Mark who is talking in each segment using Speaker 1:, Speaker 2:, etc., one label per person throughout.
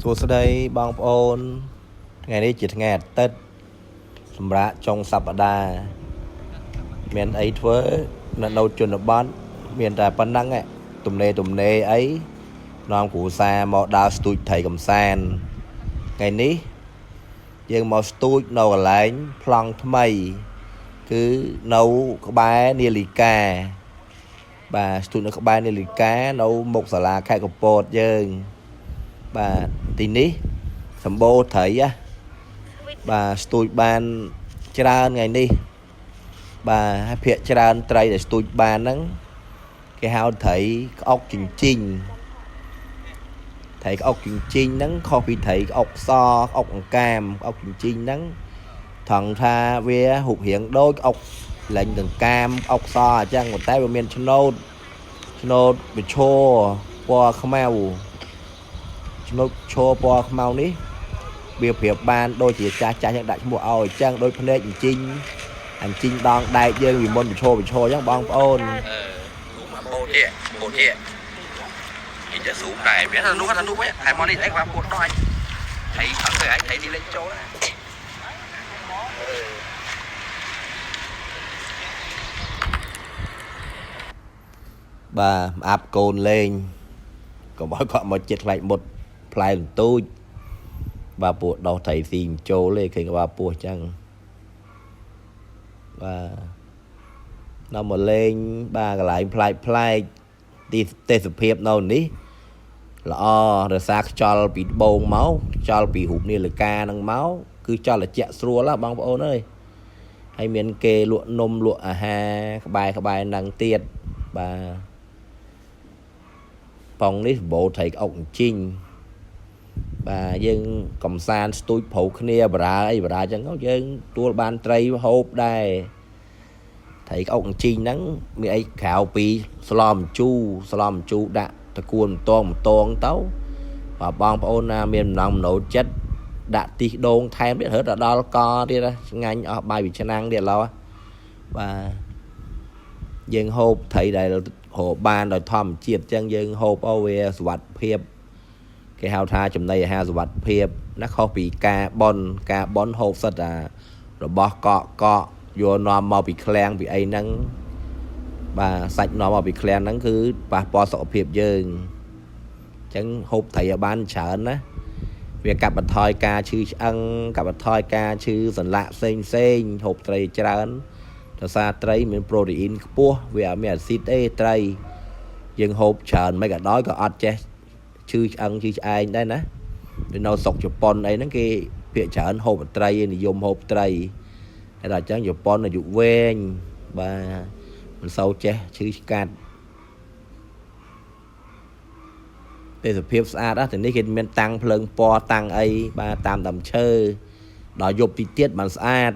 Speaker 1: សួស្តីបងប្អូនថ្ងៃនេះជាថ្ងៃអាទិត្យសម្រាប់ចុងសប្តាហ៍មានអីធ្វើនៅជនបទមានតែប៉ុណ្ណឹងឯងទំនេរទំនេរអីនាំគ្រួសារមកដើរស្ទូចត្រីកំសាន្តថ្ងៃនេះយើងមកស្ទូចនៅកន្លែងប្លង់ថ្មីគឺនៅក្បែរនាឡិកាបាទស្ទូចនៅក្បែរនាឡិកានៅមុខសាលាខេត្តកំពតយើងបាទទីនេះសម្បូរត្រីណាបាទស្ទូចបានច្រើនថ្ងៃនេះបាទហើយភាកច្រើនត្រីដែលស្ទូចបានហ្នឹងគេហៅត្រីក្អុកចិញ្ជីងត្រីក្អុកចិញ្ជីងហ្នឹងខុសពីត្រីក្អុកសក្អុកអង្កាមក្អុកចិញ្ជីងហ្នឹងថងថាវារូបរាងដូចក្អុកលែងកង្កាមក្អុកសអញ្ចឹងប៉ុន្តែវាមានឆ្នោតឆ្នោតវិឈរពណ៌ខ្មៅឆ្នោតឈរពណ៌ខ្មៅនេះវាប្រៀបបានដូចជាចាស់ចាស់យើងដាក់ឈ្មោះឲ្យអញ្ចឹងដូចភ្នែកអញ្ជីងអញ្ជីងដងដែកយើងពីមុនវិឈរវិឈរអញ្ចឹងបងប្អូន
Speaker 2: Xuống mà bột đi bột đi nhìn cho xuống này biết là nuốt là nuốt ấy hai món đi đấy qua bột đó anh thấy thằng người anh thấy đi lên chỗ đó.
Speaker 1: បាទអាប់កូនលេងកុំឲ្យគាត់មកចិត្តខ្លាចមុតផ្លែលន្ទូចបាទពួកដោះត្រីស៊ីមិនចូលទេឃើញក្បាលពោះអញ្ចឹងបាទនៅមកលេងបាទកន្លែងប្លែកប្លែកទីទេសភាពនៅនេះល្អរសារខ្យល់ពីដបងមកខ្យល់ពីរូបនាឡិកាហ្នឹងមកគឺចលត្រជាក់ស្រួលហ៎បងប្អូនអើយហើយមានគេលក់នំលក់អាហារក្បែរក្បែរហ្នឹងទៀតបាទ ប៉ុងនេះសម្បូរត្រីក្អុកអញ្ជីងបាទយើងកំសាន្តស្ទូចប្រោគ្នាបរាអីបរាអញ្ចឹងទៅយើងទួលបានត្រីហូបដែរត្រីក្អុកអញ្ជីងហ្នឹងមានអីក្រៅពីស្លម្ជូរស្លម្ជូរដាក់តកួនម្តងម្តងទៅបាទបងប្អូនណាមានបំណងមនោចិត្តដាក់ទីដូងថែមទៀតរត់ដល់កទៀតណាឆ្ងាញ់អស់បាយវិឆ្នាំងទៀតឡូវបាទយើងហូបត្រីដែលរកបានដោយធម្មជាតិអញ្ចឹងយើងហូបអស់វាសុវត្ថិភាពគេហៅថាចំណីអាហារសុវត្ថិភាពណាខុសពីការបនការបនហូបសិតអារបស់កក់កក់យកនាំមកពីឃ្លាំងពីអីហ្នឹងបាទសាច់នាំមកពីឃ្លាំងហ្នឹងគឺប៉ះពាល់សុខភាពយើងអញ្ចឹងហូបត្រីឲ្យបានច្រើនណាវាកាត់បន្ថយការឈឺឆ្អឹងកាត់បន្ថយការឈឺសន្លាក់ផ្សេងផ្សេងហូបត្រីច្រើនដោយសារត្រីមានប្រូតេអ៊ីនខ្ពស់វាអត់មានអាស៊ីតទេត្រីយើងហូបច្រើនមិនក៏ដោយក៏អត់ចេះឈឺឆ្អឹងឈឺឆ្អែងដែរណាដូចនៅស្រុកជប៉ុនអីហ្នឹងគេភាគច្រើនហូបត្រីនិយមហូបត្រីហើយដល់អញ្ចឹងជប៉ុនអាយុវែងបាទមិនសូវចេះឈឺឆ្កាត់ទេសភាពស្អាតណាស់ទីនេះគេមានតាំងភ្លើងពណ៌តាំងអីបាទតាមដើមឈើដល់យប់ទីទៀតបានស្អាត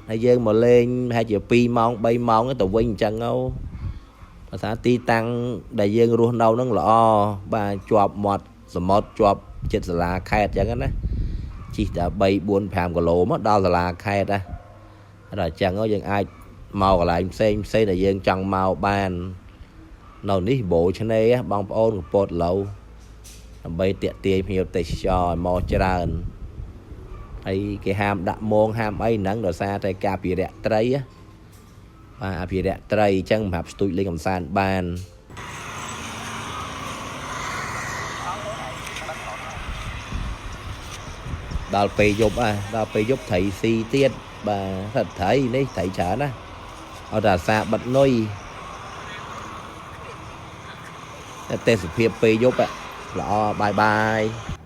Speaker 1: ហើយយើងមកលេងប្រហែលជា2ម៉ោង3ម៉ោងទៅវិញអញ្ចឹងទៅភាសាទីតាំងដែលយើងរស់នៅហ្នឹងល្អបាទជាប់មាត់សមុទ្រជាប់ចិត្តសាលាខេត្តអញ្ចឹងណាជិះតែ3 4 5គីឡូមកដល់សាលាខេត្តណាដល់អញ្ចឹងយើងអាចមកកន្លែងផ្សេងផ្សេងដែលយើងចង់មកបាននៅនេះបូឆ្នេរបងប្អូនកំពតឡូវដើម្បីតាក់ទាញភ្ញៀវទេសចរឲ្យមកច្រើនហើយគេហាមដាក់មងហាមអីហ្នឹងដោយសារតែការពិរៈត្រីណាបាទអភិរក្សត្រីអញ្ចឹងសម្រាប់ស្ទូចលេងកម្សាន្តបាន ដល់ពេលយប់អាដល់ពេលយប់ត្រីស៊ីទៀតបាទថាត្រីនេះត្រីច្រើនណាអត់តែអាសាបិទនុយតែទេសភាពពេលយប់ល្អបាយបាយ។